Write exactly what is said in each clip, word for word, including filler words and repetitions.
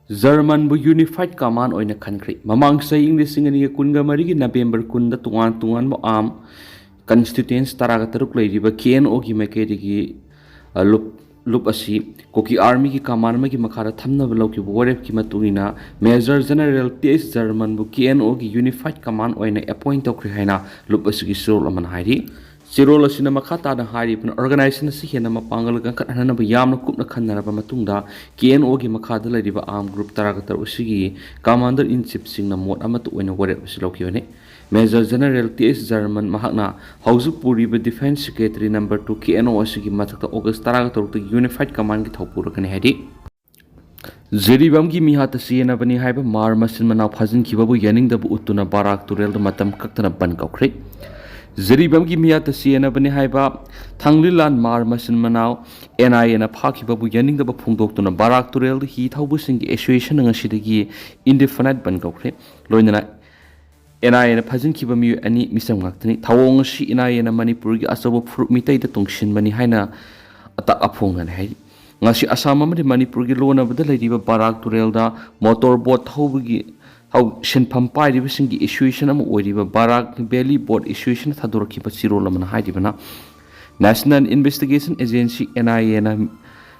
ꯖꯔꯃꯟꯕꯨ ꯌꯨꯅꯤꯐꯥꯏꯠ common ꯑꯣꯏꯅ ꯈꯟꯈ꯭ꯔꯦ꯫ ꯃꯃꯥꯡ ꯆꯍꯤ ꯏꯪ ꯂꯤꯁꯤꯡ ꯑꯅꯤꯒ ꯀꯨꯟꯒ ꯃꯔꯤꯒꯤ ꯅꯕꯦꯝꯕꯔ ꯀꯨꯟꯗ ꯇꯣꯉꯥꯟ ꯇꯣꯉꯥꯟꯕ ꯑꯥꯔꯝ ꯀꯟꯁꯇꯤꯇ꯭ꯋꯦꯟꯁ ꯇꯔꯥꯒ ꯇꯔꯨꯛ ꯂꯩꯔꯤꯕ ꯀꯦ ꯑꯦꯟ ꯑꯣꯒꯤ ꯃꯥꯏꯀꯩꯗꯒꯤ, ꯑ, ꯂꯨꯞ, ꯂꯨꯞ ꯑꯁꯤ ꯀꯨꯀꯤ ꯑꯥꯔꯃꯤꯒꯤ ꯀꯃꯥꯟ ꯑꯃꯒꯤ ꯃꯈꯥꯗ ꯊꯝꯅꯕ ꯂꯧꯈꯤꯕ ꯋꯥꯔꯦꯞꯀꯤ ꯃꯇꯨꯡ ꯏꯟꯅ ꯃꯦꯖꯔ ꯖꯦꯅꯔꯦꯜ ꯇꯤ ꯑꯩꯆ ꯖꯔꯃꯟꯕꯨ ꯀꯦ ꯑꯦꯟ ꯑꯣꯒꯤ ꯌꯨꯅꯤꯐꯥꯏꯠ ꯀꯃꯥꯟ ꯑꯣꯏꯅ ꯑꯦꯄꯣꯏꯟ ꯇꯧꯈ꯭ꯔꯦ ꯍꯥꯏꯅ ꯂꯨꯞ ꯑꯁꯤꯒꯤ ꯆꯦꯔꯣꯜ ꯑꯃꯅ ꯍꯥꯏꯔꯤ꯫ ꯆꯦꯔꯣꯜ ꯑꯁꯤꯅ ꯃꯈꯥ ꯇꯥꯅ ꯍꯥꯏꯔꯤꯕꯅ, ꯑꯣꯔꯒꯅꯥꯏꯖꯦꯁꯟ ꯑꯁꯤ ꯍꯦꯟꯅ ꯃꯄꯥꯡꯒꯜ ꯀꯟꯈꯠꯍꯟꯅꯕ ꯌꯥꯝꯅ ꯀꯨꯞꯅ ꯈꯟꯅꯔꯕ ꯃꯇꯨꯡꯗ, ꯀꯦ ꯑꯦꯟ ꯑꯣꯒꯤ ꯃꯈꯥꯗ ꯂꯩꯔꯤꯕ ꯑꯥꯔꯝ ꯒ꯭ꯔꯨꯞ ꯇꯔꯥꯒ ꯇꯔꯨꯛ ꯑꯁꯤꯒꯤ ꯀꯃꯥꯟꯗꯔ ꯏꯟ ꯆꯤꯐꯁꯤꯡꯅ ꯃꯣꯠ ꯑꯃꯠꯇ ꯑꯣꯏꯅ ꯋꯥꯔꯦꯞ ꯑꯁꯤ ꯂꯧꯈꯤꯕꯅꯤ꯫ Major general T H Jerman ꯃꯍꯥꯛꯅ ꯍꯧꯖꯤꯛ ꯄꯨꯔꯤꯕ defence secretary number two K N O ꯑꯁꯤꯒꯤ ꯃꯊꯛꯇ ꯑꯣꯒꯁ ꯇꯔꯥꯒ ꯇꯔꯨꯛꯇꯒꯤ ꯌꯨꯅꯤꯐꯥꯏꯠ ꯀꯃꯥꯟꯒꯤ ꯊꯧ ꯄꯨꯔꯛꯀꯅꯤ ꯍꯥꯏꯔꯤ꯫ ꯖꯤꯔꯤꯕꯥꯝꯒꯤ ꯃꯤꯍꯥꯠꯇ ꯆꯦꯟꯅꯕꯅꯤ ꯍꯥꯏꯕ ꯃꯥꯔ ꯃꯆꯤꯟ ꯃꯅꯥꯎ ꯐꯥꯖꯤꯟꯈꯤꯕꯕꯨ ꯌꯥꯅꯤꯡꯗꯕ ꯎꯠꯇꯨꯅ ꯕꯥꯔꯥꯛ ꯇꯨꯔꯦꯜꯗ ꯃꯇꯝ ꯀꯛꯇꯅ ꯕꯟ ꯀꯧꯈ꯭ꯔꯦ꯫ ꯖꯤꯔꯤꯕꯥꯝꯒꯤ ꯃꯤꯍꯥꯠꯇ ꯆꯦꯟꯅꯕꯅꯤ ꯍꯥꯏꯕ ꯊꯥꯡꯂꯤꯂꯥꯟ ꯃꯥꯔ ꯃꯆꯤꯟ ꯃꯅꯥꯎ ꯑꯦꯟ ꯑꯥꯏ ꯑꯦꯅ ꯐꯥꯈꯤꯕꯕꯨ ꯌꯥꯅꯤꯡꯗꯕ ꯐꯣꯡꯗꯣꯛꯇꯨꯅ ꯕꯥꯔꯥꯛ ꯇꯨꯔꯦꯜꯗ ꯍꯤ ꯊꯧꯕꯁꯤꯡꯒꯤ ꯑꯦꯁꯣꯁꯤꯌꯦꯁꯟꯅ ꯉꯁꯤꯗꯒꯤ ꯏꯟꯗꯤꯐꯥꯏꯅꯥꯏꯠ ꯕꯟ ꯀꯧꯈ꯭ꯔꯦ꯫ ꯂꯣꯏꯅꯅ ꯑꯦꯟ ꯑꯥꯏ ꯑꯦꯅ ꯐꯥꯖꯤꯟꯈꯤꯕ ꯃꯤꯑꯣꯏ ꯑꯅꯤ ꯃꯤꯆꯝ ꯉꯥꯛꯇꯅꯤ꯫ ꯊꯧꯑꯣꯡ ꯑꯁꯤ ꯑꯦꯟ ꯑꯥꯏ ꯑꯦꯅ ꯃꯅꯤꯄꯨꯔꯒꯤ ꯑꯆꯧꯕ ꯐꯨꯔꯨꯞ ꯃꯤꯇꯩꯗ ꯇꯨꯡꯁꯤꯟꯕꯅꯤ ꯍꯥꯏꯅ ꯑꯇꯥꯛ ꯑꯐꯣꯡꯅꯅꯤ ꯍꯥꯏꯔꯤ꯫ ꯉꯁꯤ ꯑꯁꯥꯝ ꯑꯃꯗꯤ ꯃꯅꯤꯄꯨꯔꯒꯤ ꯂꯣꯟꯅꯕꯗ ꯂꯩꯔꯤꯕ ꯕꯥꯔꯥꯛ ꯇꯨꯔꯦꯜꯗ ꯃꯣꯇꯣꯔ ꯕꯣꯠ ꯊꯧꯕꯒꯤ ꯊꯧ-, ꯁꯤꯟꯐꯝ ꯄꯥꯏꯔꯤꯕꯁꯤꯡꯒꯤ ꯑꯦꯁꯣꯁꯤꯌꯦꯁꯟ ꯑꯃ ꯑꯣꯏꯔꯤꯕ ꯕꯥꯔꯥꯛ ꯚꯦꯂꯤ ꯕꯣꯠ ꯑꯦꯁꯣꯁꯤꯌꯦꯁꯟꯅ ꯊꯥꯗꯣꯔꯛꯈꯤꯕ ꯆꯦꯔꯣꯜ ꯑꯃꯅ ꯍꯥꯏꯔꯤꯕꯅ, ꯅꯦꯁꯅꯦꯜ ꯏꯟꯚꯦꯁꯇꯤꯒꯦꯁꯟ ꯑꯦꯖꯦꯟꯁꯤ, ꯑꯦꯟ ꯑꯥꯏ ꯑꯦꯅ,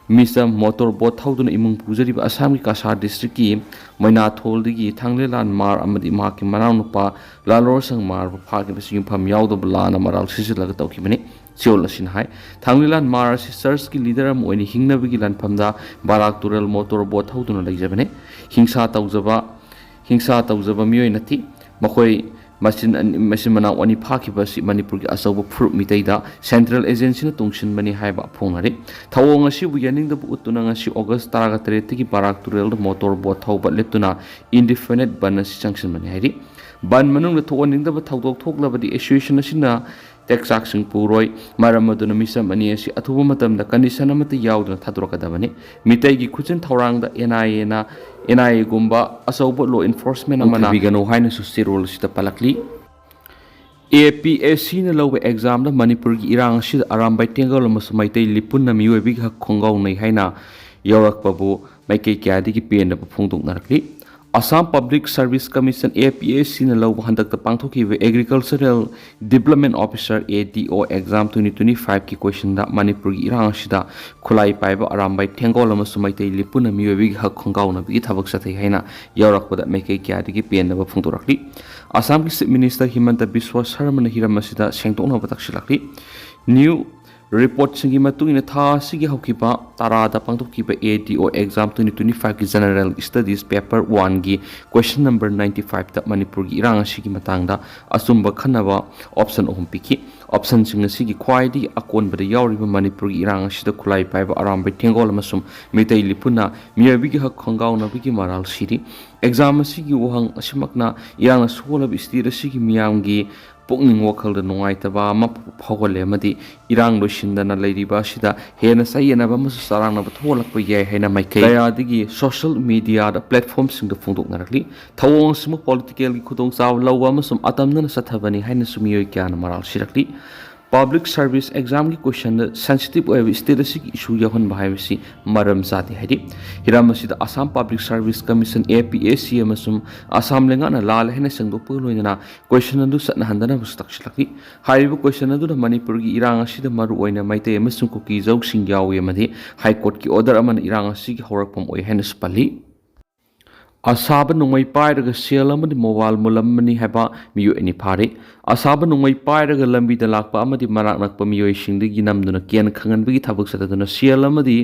ꯃꯤꯆꯝ ꯃꯣꯇꯣꯔ ꯕꯣꯠ ꯊꯧꯗꯨꯅ ꯏꯃꯨꯡ ꯄꯨꯖꯔꯤꯕ ꯑꯁꯥꯝꯒꯤ ꯀꯁꯥꯔ ꯗꯤꯁꯇ꯭ꯔꯤꯛꯀꯤ ꯃꯣꯏꯅꯥꯊꯣꯜꯗꯒꯤ ꯊꯥꯡꯂꯦꯂꯥꯟ ꯃꯥꯔ ꯑꯃꯗꯤ ꯃꯍꯥꯛꯀꯤ ꯃꯅꯥꯎꯅꯨꯄꯥ ꯂꯥꯂꯣꯔꯁꯪ ꯃꯥꯔꯕꯨ ꯐꯥꯈꯤꯕꯁꯤ ꯌꯨꯝꯐꯝ ꯌꯥꯎꯗꯕ ꯂꯥꯟꯅ ꯃꯔꯥꯜ ꯁꯤꯖꯤꯜꯂꯒ ꯇꯧꯈꯤꯕꯅꯤ꯫ ꯆꯦꯔꯣꯜ ꯑꯁꯤꯅ ꯍꯥꯏ, ꯊꯥꯡꯂꯦꯂꯥꯟ ꯃꯥꯔ ꯑꯁꯤ ꯆꯔꯆꯀꯤ ꯂꯤꯗꯔ ꯑꯃ ꯑꯣꯏꯅ ꯍꯤꯡꯅꯕꯒꯤ ꯂꯥꯟꯐꯝꯗ ꯕꯥꯔꯥꯛ ꯇꯨꯔꯦꯜ ꯃꯣꯇꯣꯔ ꯕꯣꯠ ꯊꯧꯗꯨꯅ ꯂꯩꯖꯕꯅꯤ꯫ ꯍꯤꯡꯁꯥ ꯇꯧꯖꯕ, ꯍꯤꯡꯁꯥ ꯇꯧꯖꯕ ꯃꯤꯑꯣꯏ ꯅꯠꯇꯦ꯫ ꯃꯈꯣꯏ ꯃꯆꯤꯟ ꯑꯅꯤ, ꯃꯆꯤꯟ ꯃꯅꯥꯎ ꯑꯅꯤ ꯐꯥꯈꯤꯕ ꯑꯁꯤ ꯃꯅꯤꯄꯨꯔꯒꯤ ꯑꯆꯧꯕ ꯐꯨꯔꯨꯞ ꯃꯤꯇꯩꯗ ꯁꯦꯟꯇ꯭ꯔꯦꯜ ꯑꯦꯖꯦꯟꯁꯤꯅ ꯇꯨꯡꯁꯤꯟꯕꯅꯤ ꯍꯥꯏꯕ ꯐꯣꯡꯅꯔꯤ꯫ ꯊꯧꯑꯣꯡ ꯑꯁꯤꯕꯨ ꯌꯥꯅꯤꯡꯗꯕ ꯎꯠꯇꯨꯅ ꯉꯁꯤ ꯑꯣꯒꯁ ꯇꯔꯥꯒ ꯇꯔꯦꯠꯇꯒꯤ ꯕꯥꯔꯥꯛ ꯇꯨꯔꯦꯜꯗ ꯃꯣꯇꯣꯔ ꯕꯣꯠ ꯊꯧꯕ ꯂꯦꯞꯇꯨꯅ ꯏꯟꯗꯤꯐꯥꯏꯅꯥꯏꯠ ꯕꯟ ꯑꯁꯤ ꯆꯪꯁꯤꯟꯕꯅꯤ ꯍꯥꯏꯔꯤ꯫ ꯕꯟ ꯃꯅꯨꯡꯗ ꯊꯣꯛꯍꯟꯅꯤꯡꯗꯕ ꯊꯧꯗꯣꯛ ꯊꯣꯛꯂꯕꯗꯤ ꯑꯦꯁꯣꯁꯤꯌꯦꯁꯟ ꯑꯁꯤꯅ ꯇꯦꯛꯆꯥꯛꯁꯤꯡ ꯄꯨꯔꯣꯏ꯫ ꯃꯔꯝ ꯑꯗꯨꯅ ꯃꯤꯆꯝ ꯑꯅꯤ ꯑꯁꯤ ꯑꯊꯨꯕ ꯃꯇꯝꯗ ꯀꯟꯗꯤꯁꯟ ꯑꯃꯠꯇ ꯌꯥꯎꯗꯅ ꯊꯥꯗꯣꯔꯛꯀꯗꯕꯅꯤ꯫ ꯃꯤꯇꯩꯒꯤ ꯈꯨꯠꯆꯤꯟ ꯊꯧꯔꯥꯡꯗ ꯑꯦꯟ ꯑꯥꯏ ꯑꯦꯅ, ꯑꯦꯟ ꯑꯥꯏ ꯑꯦꯒꯨꯝꯕ ꯑꯆꯧꯕ ꯂꯣ ꯏꯟꯐꯣꯔꯁꯃꯦꯟ ꯑꯃꯅ ꯎꯠꯊꯕꯤꯒꯅꯨ ꯍꯥꯏꯅꯁꯨ ꯆꯦꯔꯣꯜ ꯑꯁꯤꯗ ꯄꯜꯂꯛꯂꯤ꯫ ꯑꯦ ꯄꯤ ꯑꯦꯁ ꯁꯤꯅ ꯂꯧꯕ ꯑꯦꯛꯖꯥꯝꯗ ꯃꯅꯤꯄꯨꯔꯒꯤ ꯏꯔꯥꯡ ꯑꯁꯤꯗ ꯑꯔꯥꯝꯕꯥꯏ ꯇꯦꯡꯒꯣꯜ ꯑꯃꯁꯨꯡ ꯃꯩꯇꯩ ꯂꯤꯄꯨꯟꯅ ꯃꯤꯑꯣꯏꯕꯒꯤ ꯍꯛ ꯈꯣꯡꯒꯥꯎꯅꯩ ꯍꯥꯏꯅ ꯌꯧꯔꯛꯄꯕꯨ ꯃꯥꯏꯀꯩ ꯀꯌꯥꯗꯒꯤ ꯄꯦꯟꯗꯕ ꯐꯣꯡꯗꯣꯛꯅꯔꯛꯂꯤ꯫ Assam Public Service Commission, A P S C ꯅ ꯂꯧꯕ ꯍꯟꯗꯛꯇ ꯄꯥꯡꯊꯣꯛꯈꯤꯕ Agricultural Development Officer, A D O exam twenty twenty-five ꯀꯤ question ꯗ ꯃꯅꯤꯄꯨꯔꯒꯤ ꯏꯔꯥꯡ ꯑꯁꯤꯗ ꯈꯨꯠꯂꯥꯏ ꯄꯥꯏꯕ ꯑꯔꯥꯝꯕꯥꯏ ꯊꯦꯡꯒꯣꯜ ꯑꯃꯁꯨꯡ ꯃꯩꯇꯩ ꯂꯤꯄꯨꯅ ꯃꯤꯑꯣꯏꯕꯒꯤ ꯍꯛ ꯈꯣꯡꯒꯥꯎꯅꯕꯒꯤ ꯊꯕꯛ ꯆꯠꯊꯩ ꯍꯥꯏꯅ ꯌꯥꯎꯔꯛꯄꯗ ꯃꯥꯏꯀꯩ ꯀꯌꯥꯗꯒꯤ ꯄꯦꯟꯗꯕ ꯐꯣꯡꯗꯣꯔꯛꯂꯤ꯫ ꯑꯁꯥꯝꯒꯤ Chief Minister ꯍꯤꯃꯟꯇ ꯕꯤꯁ꯭ꯋ ꯁꯔꯃꯅ ꯍꯤꯔꯝ ꯑꯁꯤꯗ ꯁꯦꯡꯗꯣꯛꯅꯕ ꯇꯛꯁꯤꯜꯂꯛꯂꯤ꯫ New reportꯁꯤꯡꯒꯤ ꯃꯇꯨꯡ ꯏꯟꯅ ꯊꯥ ꯑꯁꯤꯒꯤ ꯍꯧꯈꯤꯕ ꯇꯔꯥꯗ ꯄꯥꯡꯊꯣꯛꯈꯤꯕ A D O exam twenty twenty-five ꯀꯤ General Studies paper one ꯒꯤ question number ninety-five ꯇ ꯃꯅꯤꯄꯨꯔꯒꯤ ꯏꯔꯥꯡ ꯑꯁꯤꯒꯤ ꯃꯇꯥꯡꯗ ꯑꯆꯨꯝꯕ ꯈꯟꯅꯕ option ꯑꯍꯨꯝ ꯄꯤꯈꯤ꯫ Optionꯁꯤꯡ ꯑꯁꯤꯒꯤ ꯈ꯭ꯋꯥꯏꯗꯒꯤ ꯑꯀꯣꯟꯕꯗ ꯌꯥꯎꯔꯤꯕ ꯃꯅꯤꯄꯨꯔꯒꯤ ꯏꯔꯥꯡ ꯑꯁꯤꯗ ꯈꯨꯠꯂꯥꯏ ꯄꯥꯏꯕ ꯑꯔꯥꯝꯕꯥꯏ ꯊꯦꯡꯒꯣꯜ ꯑꯃꯁꯨꯡ ꯃꯤꯇꯩ ꯂꯤꯄꯨꯅ ꯃꯤꯑꯣꯏꯕꯒꯤ ꯍꯛ ꯈꯣꯡꯒꯥꯎꯅꯕꯒꯤ ꯃꯔꯥꯜ ꯁꯤꯔꯤ꯫ Exam ꯑꯁꯤꯒꯤ ꯋꯥꯍꯪ ꯑꯁꯤꯃꯛꯅ ꯏꯔꯥꯡꯅ ꯁꯣꯛꯍꯜꯂꯕ state ꯑꯁꯤꯒꯤ ꯃꯤꯌꯥꯝꯒꯤ ꯄꯨꯛꯅꯤꯡ ꯋꯥꯈꯜꯗ ꯅꯨꯡꯉꯥꯏꯇꯕ ꯑꯃ ꯐꯥꯎꯍꯜꯂꯦ ꯑꯃꯗꯤ ꯏꯔꯥꯡ ꯂꯣꯏꯁꯤꯟꯗꯅ ꯂꯩꯔꯤꯕ ꯑꯁꯤꯗ ꯍꯦꯟꯅ ꯆꯌꯦꯠꯅꯕ ꯑꯃꯁꯨꯡ ꯆꯔꯥꯡꯅꯕ ꯊꯣꯛꯍꯜꯂꯛꯄ ꯌꯥꯏ ꯍꯥꯏꯅ ꯃꯥꯏꯀꯩ ꯀꯌꯥꯗꯒꯤ social mediaꯗ platformꯁꯤꯡꯗ ꯐꯣꯡꯗꯣꯛꯅꯔꯛꯂꯤ꯫ ꯊꯧꯑꯣꯡ ꯑꯁꯤꯃꯛ politicalꯒꯤ ꯈꯨꯗꯣꯡꯆꯥꯕ ꯂꯧꯕ ꯑꯃꯁꯨꯡ ꯑꯇꯝꯅꯅ ꯆꯠꯊꯕꯅꯤ ꯍꯥꯏꯅꯁꯨ ꯃꯤꯑꯣꯏ ꯀꯌꯥꯅ ꯃꯔꯥꯜ ꯁꯤꯔꯛꯂꯤ꯫ Public service examꯒꯤ questionꯗ sensitive ꯑꯣꯏꯕ state ꯑꯁꯤꯒꯤ issue ꯌꯥꯎꯍꯟꯕ ꯍꯥꯏꯕꯁꯤ ꯃꯔꯝ ꯆꯥꯗꯦ ꯍꯥꯏꯔꯤ꯫ ꯍꯤꯔꯝ ꯑꯁꯤꯗ Assam Public Service Commission, A P S C ꯑꯃꯁꯨꯡ ꯑꯁꯥꯝ ꯂꯩꯉꯥꯛꯅ ꯂꯥꯜꯂꯦ ꯍꯥꯏꯅ ꯁꯦꯡꯗꯣꯛꯄꯒ ꯂꯣꯏꯅꯅ question ꯑꯗꯨ ꯆꯠꯅꯍꯟꯗꯅꯕꯁꯨ ꯇꯛꯁꯤꯜꯂꯛꯂꯤ꯫ ꯍꯥꯏꯔꯤꯕ question ꯑꯗꯨꯅ ꯃꯅꯤꯄꯨꯔꯒꯤ ꯏꯔꯥꯡ ꯑꯁꯤꯗ ꯃꯔꯨꯑꯣꯏꯅ ꯃꯩꯇꯩ ꯑꯃꯁꯨꯡ ꯀꯨꯀꯤ ꯖꯧꯁꯤꯡ ꯌꯥꯎꯏ ꯑꯃꯗꯤ High Courtꯀꯤ order ꯑꯃꯅ ꯏꯔꯥꯡ ꯑꯁꯤꯒꯤ ꯍꯧꯔꯛꯐꯝ ꯑꯣꯏ ꯍꯥꯏꯅꯁꯨ ꯄꯜꯂꯤ꯫ ꯑꯁꯥꯕ ꯅꯣꯡꯃꯩ ꯄꯥꯏꯔꯒ ꯁꯦꯜ ꯑꯃꯗꯤ mobile ꯃꯨꯜꯂꯝꯕꯅꯤ ꯍꯥꯏꯕ ꯃꯤꯑꯣꯏ ꯑꯅꯤ ꯐꯥꯔꯤ꯫ ꯑꯁꯥꯕ ꯅꯣꯡꯃꯩ ꯄꯥꯏꯔꯒ ꯂꯝꯕꯤꯗ ꯂꯥꯛꯄ ꯑꯃꯗꯤ ꯃꯅꯥꯛ ꯅꯛꯄ ꯃꯤꯑꯣꯏꯁꯤꯡꯗꯒꯤ ꯅꯝꯗꯨꯅ ꯀꯦꯟ ꯈꯪꯍꯟꯕꯒꯤ ꯊꯕꯛ ꯆꯠꯊꯗꯨꯅ ꯁꯦꯜ ꯑꯃꯗꯤ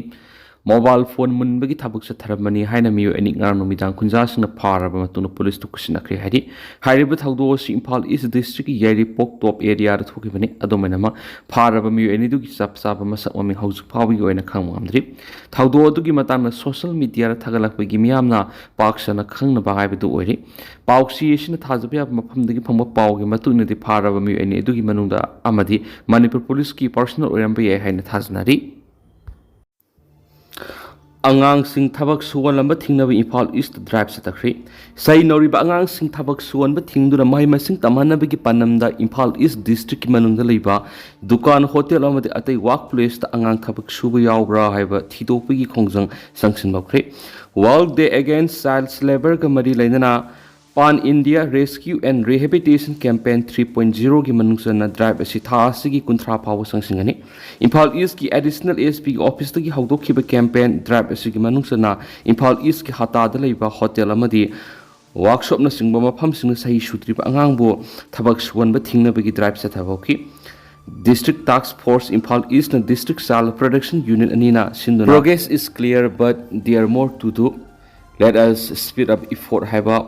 mobile phone ꯃꯨꯟꯕꯒꯤ ꯊꯕꯛ ꯆꯠꯊꯔꯝꯕꯅꯤ ꯍꯥꯏꯅ ꯃꯤꯑꯣꯏ ꯑꯅꯤ ꯉꯔꯥꯡ ꯅꯨꯃꯤꯗꯥꯡ ꯈꯨꯟꯖꯥꯁꯤꯡꯅ ꯐꯥꯔꯕ ꯃꯇꯨꯡꯗ ꯄꯨꯂꯤꯁꯇ ꯈꯨꯠꯁꯤꯟꯅꯈ꯭ꯔꯦ ꯍꯥꯏꯔꯤ꯫ ꯍꯥꯏꯔꯤꯕ ꯊꯧꯗꯣꯛ ꯑꯁꯤ ꯏꯝꯐꯥꯜ East Districtꯀꯤ ꯌꯥꯏꯔꯤꯄꯣꯛ ꯇꯣꯞ areaꯗ ꯊꯣꯛꯈꯤꯕꯅꯤ꯫ ꯑꯗꯨꯝ ꯑꯣꯏꯅꯃꯛ, ꯐꯥꯔꯕ ꯃꯤꯑꯣꯏ ꯑꯅꯤꯗꯨꯒꯤ ꯆꯞ ꯆꯥꯕ ꯃꯁꯛ ꯃꯃꯤꯡ ꯍꯧꯖꯤꯛ ꯐꯥꯎꯕꯒꯤ ꯑꯣꯏꯅ ꯈꯪꯕ ꯉꯝꯗ꯭ꯔꯤ꯫ ꯊꯧꯗꯣꯛ ꯑꯗꯨꯒꯤ ꯃꯇꯥꯡꯗ social mediaꯗ ꯊꯥꯒꯠꯂꯛꯄꯒꯤ ꯃꯤꯌꯥꯝꯅ ꯄꯥꯛ ꯁꯟꯅ ꯈꯪꯅꯕ ꯍꯥꯏꯕꯗꯨ ꯑꯣꯏꯔꯤ꯫ ꯄꯥꯎꯆꯦ ꯑꯁꯤꯅ ꯊꯥꯖꯕ ꯌꯥꯕ ꯃꯐꯝꯗꯒꯤ ꯐꯪꯕ ꯄꯥꯎꯒꯤ ꯃꯇꯨꯡ ꯏꯟꯅꯗꯤ ꯐꯥꯔꯕ ꯃꯤꯑꯣꯏ ꯑꯅꯤ ꯑꯗꯨꯒꯤ ꯃꯅꯨꯡꯗ ꯑꯃꯗꯤ ꯃꯅꯤꯄꯨꯔ ꯄꯨꯂꯤꯁꯀꯤ personnel ꯑꯣꯏꯔꯝꯕ ꯌꯥꯏ ꯍꯥꯏꯅ ꯊꯥꯖꯅꯔꯤ꯫ ꯑꯉꯥꯡꯁꯤꯡ ꯊꯕꯛ ꯁꯨꯍꯟꯕ ꯊꯤꯡꯅꯕ ꯏꯝꯐꯥꯜ ꯏꯁꯇ ꯗ꯭ꯔꯥꯏꯚ ꯆꯠꯊꯈ꯭ꯔꯦ꯫ ꯁꯩ ꯅꯧꯔꯤꯕ ꯑꯉꯥꯡꯁꯤꯡ ꯊꯕꯛ ꯁꯨꯍꯟꯕ ꯊꯤꯡꯗꯨꯅ ꯃꯍꯩ ꯃꯁꯤꯡ ꯇꯝꯍꯟꯅꯕꯒꯤ ꯄꯥꯟꯗꯝꯗ ꯏꯝꯐꯥꯜ ꯏꯁ ꯗꯤꯁꯇ꯭ꯔꯤꯛꯀꯤ ꯃꯅꯨꯡꯗ ꯂꯩꯕ ꯗꯨꯀꯥꯟ, ꯍꯣꯇꯦꯜ ꯑꯃꯗꯤ ꯑꯇꯩ ꯋꯥꯔꯛ ꯄ꯭ꯂꯦꯁꯇ ꯑꯉꯥꯡ ꯊꯕꯛ ꯁꯨꯕ ꯌꯥꯎꯕ꯭ꯔꯥ ꯍꯥꯏꯕ ꯊꯤꯗꯣꯛꯄꯒꯤ ꯈꯣꯡꯖꯪ ꯆꯪꯁꯤꯟꯕ ꯍꯧꯈ꯭ꯔꯦ꯫ World Day Against Child Labourꯒ ꯃꯔꯤ ꯂꯩꯅꯅ Pan India Rescue and Rehabilitation Campaign three point zeroꯒꯤ ꯃꯅꯨꯡ ꯆꯟꯅ ꯗ꯭ꯔꯥꯏꯚ ꯑꯁꯤ ꯊꯥ ꯑꯁꯤꯒꯤ ꯀꯨꯟꯊ꯭ꯔꯥ ꯐꯥꯎꯕ ꯆꯪꯁꯤꯟꯒꯅꯤ꯫ ꯏꯝꯐꯥꯜ ꯏꯁꯀꯤ ꯑꯦꯗꯤꯁꯅꯦꯜ ꯑꯦꯁ ꯄꯤꯒꯤ ꯑꯣꯐꯤꯁꯇꯒꯤ ꯍꯧꯗꯣꯛꯈꯤꯕ ꯀꯦꯝꯄꯦꯟ ꯗ꯭ꯔꯥꯏꯚ ꯑꯁꯤꯒꯤ ꯃꯅꯨꯡ ꯆꯟꯅ ꯏꯝꯐꯥꯜ ꯏꯁꯀꯤ ꯍꯇꯥꯗ ꯂꯩꯕ ꯍꯣꯇꯦꯜ ꯑꯃꯗꯤ ꯋꯥꯔꯛꯁꯣꯞꯅꯆꯤꯡꯕ ꯃꯐꯝꯁꯤꯡꯗ ꯆꯍꯤ ꯁꯨꯗ꯭ꯔꯤꯕ ꯑꯉꯥꯡꯕꯨ ꯊꯕꯛ ꯁꯨꯍꯟꯕ ꯊꯤꯡꯅꯕꯒꯤ ꯗ꯭ꯔꯥꯏꯚ ꯆꯠꯊꯕ ꯍꯧꯈꯤ꯫ District Task Force Imphal Eastꯅ District Child Protection Unit ꯑꯅꯤꯅ ꯁꯤꯟꯗꯨꯅ Progress is clear but there more to do, let us speed up effort ꯍꯥꯏꯕ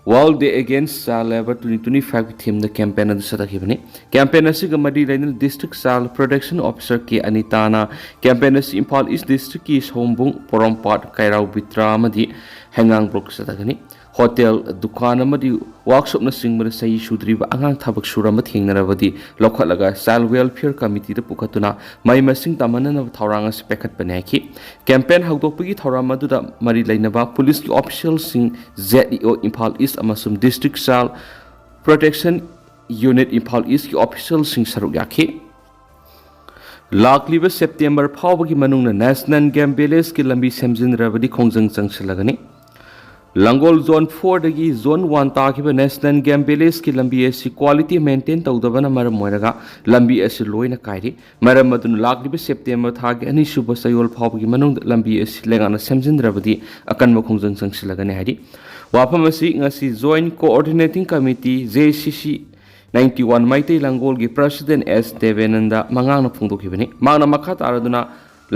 World Day Against Child Labour twenty twenty-fiveꯒꯤ themeꯗ ꯀꯦꯝꯄꯦꯟ ꯑꯗꯨ ꯆꯠꯊꯈꯤꯕꯅꯤ꯫ ꯀꯦꯝꯄꯦꯟ ꯑꯁꯤꯒ ꯃꯔꯤ ꯂꯩꯅꯅ District Child Protection Officer ꯀꯦ ꯑꯅꯤꯇꯥꯅ ꯀꯦꯝꯄꯦꯟ ꯑꯁꯤ ꯏꯝꯐꯥꯜ ꯏꯁ ꯗꯤꯁꯇ꯭ꯔꯤꯛꯀꯤ ꯁꯑꯣꯝꯕꯨꯡ, ꯄꯣꯔꯣꯝꯄꯥꯠ, ꯀꯩꯔꯥꯎ, ꯕꯤꯇ꯭ꯔꯥ ꯑꯃꯗꯤ ꯍꯩꯉꯥꯡ ꯕ꯭ꯂꯣꯛ ꯆꯠꯊꯒꯅꯤ꯫ ꯍꯣꯇꯦꯜ, ꯗꯨꯀꯥꯟ ꯑꯃꯗꯤ ꯋꯥꯔꯛꯁꯣꯞꯅꯆꯤꯡꯕꯗ ꯆꯍꯤ ꯁꯨꯗ꯭ꯔꯤꯕ ꯑꯉꯥꯡ ꯊꯕꯛ ꯁꯨꯔꯝꯕ ꯊꯦꯡꯅꯔꯕꯗꯤ ꯂꯧꯈꯠꯂꯒ Child Welfare Committeeꯗ ꯄꯨꯈꯠꯇꯨꯅ ꯃꯍꯩ ꯃꯁꯤꯡ ꯇꯝꯍꯟꯅꯅꯕ ꯊꯧꯔꯥꯡ ꯑꯁꯤ ꯄꯥꯏꯈꯠꯄꯅꯤ ꯍꯥꯏꯈꯤ꯫ ꯀꯦꯝꯄꯦꯟ ꯍꯧꯗꯣꯛꯄꯒꯤ ꯊꯧꯔꯝ ꯑꯗꯨꯗ ꯃꯔꯤ ꯂꯩꯅꯕ ꯄꯨꯂꯤꯁꯀꯤ ꯑꯣꯐꯤꯁꯤꯌꯦꯜꯁꯤꯡ, ꯖꯦꯠ ꯏ ꯑꯣ ꯏꯝꯐꯥꯜ ꯏꯁ ꯑꯃꯁꯨꯡ District Child Protection Unit Imphal ꯏꯁꯀꯤ ꯑꯣꯐꯤꯁꯤꯌꯦꯜꯁꯤꯡ ꯁꯔꯨꯛ ꯌꯥꯈꯤ꯫ ꯂꯥꯛꯂꯤꯕ ꯁꯦꯞꯇꯦꯝꯕꯔ ꯐꯥꯎꯕꯒꯤ ꯃꯅꯨꯡꯗ National Game Villageꯀꯤ ꯂꯝꯕꯤ ꯁꯦꯝꯖꯤꯟꯗ꯭ꯔꯕꯗꯤ ꯈꯣꯡꯖꯪ ꯆꯪꯁꯤꯜꯂꯒꯅꯤ꯫ ꯂꯥꯡꯒꯣꯜ Zone fourꯗꯒꯤ Zone one ꯇꯥꯈꯤꯕ National Game Villageꯀꯤ ꯂꯝꯕꯤ ꯑꯁꯤ quality maintain ꯇꯧꯗꯕꯅ ꯃꯔꯝ ꯑꯣꯏꯔꯒ ꯂꯝꯕꯤ ꯑꯁꯤ ꯂꯣꯏꯅ ꯀꯥꯏꯔꯤ꯫ ꯃꯔꯝ ꯑꯗꯨꯅ ꯂꯥꯛꯂꯤꯕ ꯁꯦꯞꯇꯦꯝꯕꯔ ꯊꯥꯒꯤ ꯑꯅꯤꯁꯨꯕ ꯆꯌꯣꯜ ꯐꯥꯎꯕꯒꯤ ꯃꯅꯨꯡꯗ ꯂꯝꯕꯤ ꯑꯁꯤ ꯂꯩꯉꯥꯛꯅ ꯁꯦꯝꯖꯤꯟꯗ꯭ꯔꯕꯗꯤ ꯑꯀꯟꯕ ꯈꯣꯡꯖꯪ ꯆꯪꯁꯤꯜꯂꯒꯅꯤ ꯍꯥꯏꯔꯤ꯫ ꯋꯥꯐꯝ ꯑꯁꯤ ꯉꯁꯤ Joint Coordinating Committee, J C C ninety one Meitei ꯂꯥꯡꯒꯣꯜꯒꯤ President ꯑꯦꯁ ꯗꯦꯕꯦꯅꯟꯗ ꯃꯉꯥꯡꯅ ꯐꯣꯡꯗꯣꯛꯈꯤꯕꯅꯤ꯫ ꯃꯍꯥꯛꯅ ꯃꯈꯥ ꯇꯥꯔꯗꯨꯅ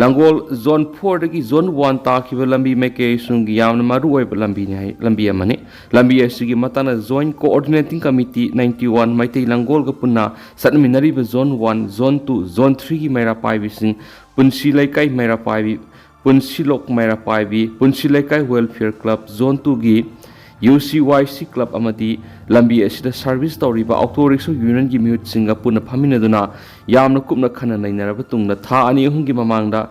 ꯂꯥꯡꯒꯣꯜ Zone fourꯗꯒꯤ Zone one ꯇꯥꯈꯤꯕ ꯂꯝꯕꯤ ꯃꯥꯏꯀꯩ ꯑꯁꯨꯝꯒꯤ ꯌꯥꯝꯅ ꯃꯔꯨ ꯑꯣꯏꯕ ꯂꯝꯕꯤꯅꯤ ꯍꯥꯏ, ꯂꯝꯕꯤ ꯑꯃꯅꯤ꯫ ꯂꯝꯕꯤ ꯑꯁꯤꯒꯤ ꯃꯇꯥꯡꯗ Joint Coordinating Committee ninety one Meitei ꯂꯥꯡꯒꯣꯜꯒ ꯄꯨꯟꯅ ꯆꯠꯃꯤꯟꯅꯔꯤꯕ Zone one, Zone two, Zone threeꯒꯤ ꯃꯩꯔꯥ ꯄꯥꯏꯕꯤꯁꯤꯡ, ꯄꯨꯟꯁꯤ ꯂꯩꯀꯥꯏ ꯃꯩꯔꯥ ꯄꯥꯏꯕꯤ, ꯄꯨꯟꯁꯤꯂꯣꯛ ꯃꯩꯔꯥ ꯄꯥꯏꯕꯤ, ꯄꯨꯟꯁꯤ ꯂꯩꯀꯥꯏ Welfare Club, Zone twoꯒꯤ U C Y C Club ꯑꯃꯗꯤ ꯂꯝꯕꯤ ꯑꯁꯤꯗ service ꯇꯧꯔꯤꯕ Auto Rickshaw Unionꯒꯤ ꯃꯤꯍꯨꯠꯁꯤꯡꯒ ꯄꯨꯟꯅ ꯐꯝꯃꯤꯟꯅꯗꯨꯅ ꯌꯥꯝꯅ ꯀꯨꯞꯅ ꯈꯟꯅ ꯅꯩꯅꯔꯕ ꯇꯨꯡꯗ ꯊꯥ ꯑꯅꯤ ꯑꯍꯨꯝꯒꯤ ꯃꯃꯥꯡꯗ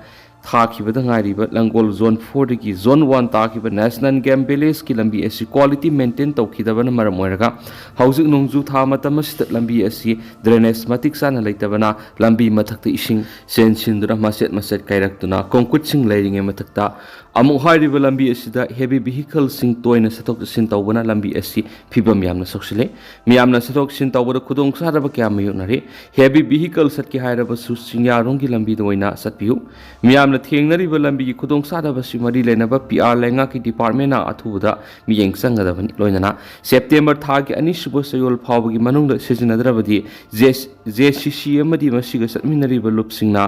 ꯊꯥꯈꯤꯕꯗ ꯉꯥꯏꯔꯤꯕ ꯂꯪꯒꯣꯜ ꯖꯣꯟ ꯐꯣꯔꯗꯒꯤ ꯖꯣꯟ ꯋꯥꯟ ꯇꯥꯈꯤꯕ ꯅꯦꯁꯅꯦꯜ ꯒꯦꯝ ꯚꯤꯂꯦꯖꯀꯤ ꯂꯝꯕꯤ ꯑꯁꯤ ꯀ꯭ꯋꯥꯂꯤꯇꯤ ꯃꯦꯟꯇꯦꯟ ꯇꯧꯈꯤꯗꯕꯅ ꯃꯔꯝ ꯑꯣꯏꯔꯒ ꯍꯧꯖꯤꯛ ꯅꯣꯡꯖꯨ ꯊꯥ ꯃꯇꯝ ꯑꯁꯤꯗ ꯂꯝꯕꯤ ꯑꯁꯤ ꯗ꯭ꯔꯦꯅꯦꯖ ꯃꯇꯤꯛ ꯆꯥꯅ ꯂꯩꯇꯕꯅ ꯂꯝꯕꯤ ꯃꯊꯛꯇ ꯏꯁꯤꯡ ꯆꯦꯟꯁꯤꯟꯗꯨꯅ ꯃꯆꯦꯠ ꯃꯆꯦꯠ ꯀꯥꯏꯔꯛꯇꯨꯅ ꯀꯣꯡꯀ꯭ꯔꯤꯠꯁꯤꯡ ꯂꯩꯔꯤꯉꯩ ꯃꯊꯛꯇ ꯑꯃꯨꯛ ꯍꯥꯏꯔꯤꯕ ꯂꯝꯕꯤ ꯑꯁꯤꯗ ꯍꯦꯚꯤ ꯚꯤꯍꯤꯀꯜꯁꯤꯡ ꯇꯣꯏꯅ ꯆꯠꯊꯣꯛ ꯆꯠꯁꯤꯟ ꯇꯧꯕꯅ ꯂꯝꯕꯤ ꯑꯁꯤ ꯐꯤꯕꯝ ꯌꯥꯝꯅ ꯁꯣꯛꯆꯤꯜꯂꯤ꯫ ꯃꯤꯌꯥꯝꯅ ꯆꯠꯊꯣꯛ ꯆꯠꯁꯤꯟ ꯇꯧꯕꯗ ꯈꯨꯗꯣꯡꯆꯥꯗꯕ ꯀꯌꯥ ꯃꯥꯌꯣꯛꯅꯔꯤ꯫ ꯍꯦꯚꯤ ꯚꯤꯍꯤꯀꯜ ꯆꯠꯀꯦ ꯍꯥꯏꯔꯕꯁꯨ ꯆꯤꯡꯌꯥꯔꯣꯝꯒꯤ ꯂꯝꯕꯤꯗ ꯑꯣꯏꯅ ꯆꯠꯄꯤꯌꯨ꯫ ꯃꯤꯌꯥꯝꯅ ꯊꯦꯡꯅꯔꯤꯕ ꯂꯝꯕꯤꯒꯤ ꯈꯨꯗꯣꯡꯆꯥꯗꯕꯁꯤ ꯃꯔꯤ ꯂꯩꯅꯕ ꯄꯤ ꯑꯥꯔ ꯂꯩꯉꯥꯛꯀꯤ ꯗꯤꯄꯥꯔꯠꯃꯦꯟꯅ ꯑꯊꯨꯕꯗ ꯃꯤꯠꯌꯦꯡ ꯆꯪꯒꯗꯕꯅꯤ꯫ ꯂꯣꯏꯅꯅ ꯁꯦꯞꯇꯦꯝꯕꯔ ꯊꯥꯒꯤ ꯑꯅꯤꯁꯨꯕ ꯆꯌꯣꯜ ꯐꯥꯎꯕꯒꯤ ꯃꯅꯨꯡꯗ ꯁꯤꯖꯤꯟꯅꯗ꯭ꯔꯕꯗꯤ ꯖꯦ ꯁꯤ ꯁꯤ ꯑꯃꯗꯤ ꯃꯁꯤꯒ ꯆꯠꯃꯤꯟꯅꯔꯤꯕ ꯂꯨꯞꯁꯤꯡꯅ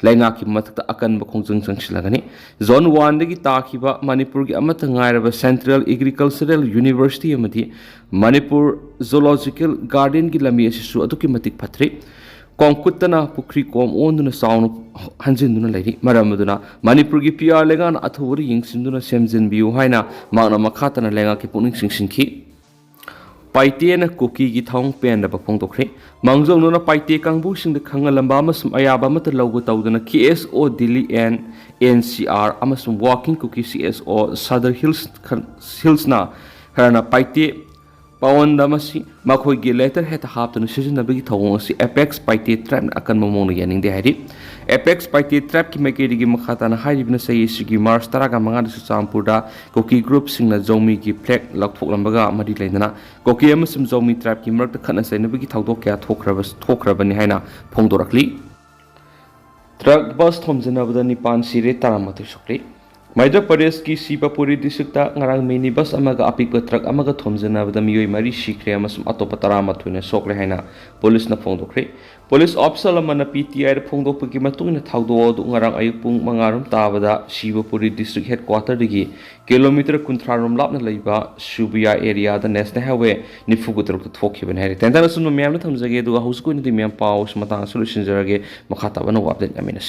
ꯂꯩꯉꯥꯛꯀꯤ ꯃꯊꯛꯇ ꯑꯀꯟꯕ ꯈꯣꯡꯖꯪ ꯆꯪꯁꯤꯜꯂꯒꯅꯤ꯫ ꯖꯣꯟ ꯋꯥꯟꯗꯒꯤ ꯇꯥꯈꯤꯕ ꯃꯅꯤꯄꯨꯔꯒꯤ ꯑꯃꯠꯇ ꯉꯥꯏꯔꯕ ꯁꯦꯟꯇ꯭ꯔꯦꯜ ꯑꯦꯒ꯭ꯔꯤꯀꯜꯆꯔꯦꯜ ꯌꯨꯅꯤꯚꯔꯁꯤꯇꯤ ꯑꯃꯗꯤ ꯃꯅꯤꯄꯨꯔ ꯖꯨꯂꯣꯖꯤꯀꯦꯜ ꯒꯥꯔꯗꯦꯟꯒꯤ ꯂꯝꯕꯤ ꯑꯁꯤꯁꯨ ꯑꯗꯨꯛꯀꯤ ꯃꯇꯤꯛ ꯐꯠꯇ꯭ꯔꯤ꯫ ꯀꯣꯡꯀꯨꯠꯇꯅ ꯄꯨꯈ꯭ꯔꯤ ꯀꯣꯝ ꯑꯣꯟꯗꯨꯅ ꯆꯥꯎꯅ ꯍꯟꯖꯤꯟꯗꯨꯅ ꯂꯩꯔꯤ꯫ ꯃꯔꯝ ꯑꯗꯨꯅ ꯃꯅꯤꯄꯨꯔꯒꯤ ꯄꯤ ꯑꯥꯔ ꯂꯩꯉꯥꯛꯅ ꯑꯊꯨꯕꯗ ꯌꯦꯡꯁꯤꯟꯗꯨꯅ ꯁꯦꯝꯖꯤꯟꯕꯤꯌꯨ ꯍꯥꯏꯅ ꯃꯍꯥꯛꯅ ꯃꯈꯥ ꯇꯥꯅ ꯂꯩꯉꯥꯛꯀꯤ ꯄꯨꯛꯅꯤꯡ ꯆꯤꯡꯁꯤꯟꯈꯤ꯫ ꯄꯥꯏꯇꯦꯅ ꯀꯨꯀꯤꯒꯤ ꯊꯧꯑꯣꯡ ꯄꯦꯟꯗꯕ ꯐꯣꯡꯗꯣꯛꯈ꯭ꯔꯦ꯫ ꯃꯥꯡꯖꯧꯅꯅ ꯄꯥꯏꯇꯦ ꯀꯥꯡꯕꯨꯁꯤꯡꯗ ꯈꯪꯍꯜꯂꯝꯕ ꯑꯃꯁꯨꯡ ꯑꯌꯥꯕ ꯑꯃꯠꯇ ꯂꯧꯕ ꯇꯧꯗꯅ K S O Delhi and N C R ꯑꯃꯁꯨꯡ ꯋꯥꯔꯀꯤꯡ ꯀꯨꯀꯤ ꯁꯤ ꯑꯦꯁ ꯑꯣ ꯁꯗꯔ ꯍꯤꯜꯁ ꯈꯟ-, ꯍꯤꯜꯁꯅ ꯈꯔꯅ ꯄꯥꯏꯇꯦ ꯄꯥꯋꯟꯗ ꯑꯃꯁꯤ ꯃꯈꯣꯏꯒꯤ ꯂꯦꯇꯔ ꯍꯦꯠꯇ ꯍꯥꯞꯇꯨꯅ ꯁꯤꯖꯤꯟꯅꯕꯒꯤ ꯊꯧꯑꯣꯡ ꯑꯁꯤ ꯑꯦꯄꯦꯛꯁ ꯄꯥꯏꯇꯦ ꯇ꯭ꯔꯥꯏꯕꯅ ꯑꯀꯟꯕ ꯃꯑꯣꯡꯗ ꯌꯥꯅꯤꯡꯗꯦ ꯍꯥꯏꯔꯤ꯫ ꯑꯦꯄꯦꯛꯁ ꯄꯥꯏꯇꯦ ꯇ꯭ꯔꯥꯏꯕꯀꯤ ꯃꯥꯏꯀꯩꯗꯒꯤ ꯃꯈꯥ ꯇꯥꯅ ꯍꯥꯏꯔꯤꯕꯅ ꯆꯍꯤ ꯑꯁꯤꯒꯤ ꯃꯥꯔꯆ ꯇꯔꯥꯒ ꯃꯉꯥꯗ ꯆꯨꯔꯆꯥꯟꯄꯨꯔꯗ ꯀꯨꯀꯤ ꯒ꯭ꯔꯨꯞꯁꯤꯡꯅ ꯖꯧꯃꯤꯒꯤ ꯐ꯭ꯂꯦꯒ ꯂꯧꯊꯣꯛꯂꯝꯕꯒ ꯃꯔꯤ ꯂꯩꯅꯅ ꯀꯨꯀꯤ ꯑꯃꯁꯨꯡ ꯖꯧꯃꯤ ꯇ꯭ꯔꯥꯏꯕꯀꯤ ꯃꯔꯛꯇ ꯈꯠꯅ ꯆꯩꯅꯕꯒꯤ ꯊꯧꯗꯣꯛ ꯀꯌꯥ ꯊꯣꯛꯈ꯭ꯔꯕ-, ꯊꯣꯛꯈ꯭ꯔꯕꯅꯤ ꯍꯥꯏꯅ ꯐꯣꯡꯗꯣꯔꯛꯂꯤ꯫ ꯇ꯭ꯔꯛ ꯕꯁ ꯊꯣꯝꯖꯤꯟꯅꯕꯗ ꯅꯤꯄꯥꯟ ꯁꯤꯔꯦ, ꯇꯔꯥꯃꯥꯊꯣꯏ ꯁꯣꯛꯂꯤ꯫ ꯃꯙ꯭ꯌ ꯄ꯭ꯔꯗꯦꯁꯀꯤ ꯁꯤꯕꯄꯨꯔꯤ ꯗꯤꯁꯇ꯭ꯔꯤꯛꯇ ꯉꯔꯥꯡ ꯃꯤꯅꯤ ꯕꯁ ꯑꯃꯒ ꯑꯄꯤꯛꯄ ꯇ꯭ꯔꯛ ꯑꯃꯒ ꯊꯣꯝꯖꯤꯟꯅꯕꯗ ꯃꯤꯑꯣꯏ ꯃꯔꯤ ꯁꯤꯈ꯭ꯔꯦ ꯑꯃꯁꯨꯡ ꯑꯇꯣꯞꯄ ꯇꯔꯥꯃꯥꯊꯣꯏꯅ ꯁꯣꯛꯂꯦ ꯍꯥꯏꯅ ꯄꯨꯂꯤꯁꯅ ꯐꯣꯡꯗꯣꯛꯈ꯭ꯔꯦ꯫ ꯄꯨꯂꯤꯁ ꯑꯣꯐꯤꯁꯔ ꯑꯃꯅ ꯄꯤ ꯇꯤ ꯑꯥꯏꯗ ꯐꯣꯡꯗꯣꯛꯄꯒꯤ ꯃꯇꯨꯡ ꯏꯟꯅ ꯊꯧꯗꯣꯛ ꯑꯗꯨ ꯉꯔꯥꯡ ꯑꯌꯨꯛ ꯄꯨꯡ ꯃꯉꯥ ꯔꯣꯝ ꯇꯥꯕꯗ ꯁꯤꯕꯄꯨꯔꯤ ꯗꯤꯁꯇ꯭ꯔꯤꯛ ꯍꯦꯗꯀ꯭ꯋꯥꯇꯔꯗꯒꯤ ꯀꯤꯂꯣꯃꯤꯇꯔ ꯀꯨꯟꯊ꯭ꯔꯥ ꯔꯣꯝ ꯂꯥꯞꯅ ꯂꯩꯕ ꯁꯨꯕꯤꯌꯥ ꯑꯦꯔꯤꯌꯥꯗ ꯅꯦꯁꯅꯦꯜ ꯍꯥꯏꯋꯦ ꯅꯤꯐꯨꯒ ꯇꯔꯨꯛꯇ ꯊꯣꯛꯈꯤꯕꯅꯤ ꯍꯥꯏꯔꯤ꯫ ꯇꯦꯟꯇꯥꯅ ꯑꯁꯨꯝꯕ ꯃꯌꯥꯝꯅ ꯊꯝꯖꯒꯦ, ꯑꯗꯨꯒ ꯍꯧꯖꯤꯛꯀꯤ ꯑꯣꯏꯅꯗꯤ ꯃꯌꯥꯝ ꯄꯥꯎ ꯃꯇꯥꯡ ꯑꯁꯤꯗ ꯂꯣꯏꯁꯤꯟꯖꯔꯒꯦ꯫ ꯃꯈꯥ ꯇꯥꯕ ꯑꯅꯧꯕ ꯑꯞꯗꯦꯠ ꯌꯥꯃꯤꯟꯅꯁꯤ꯫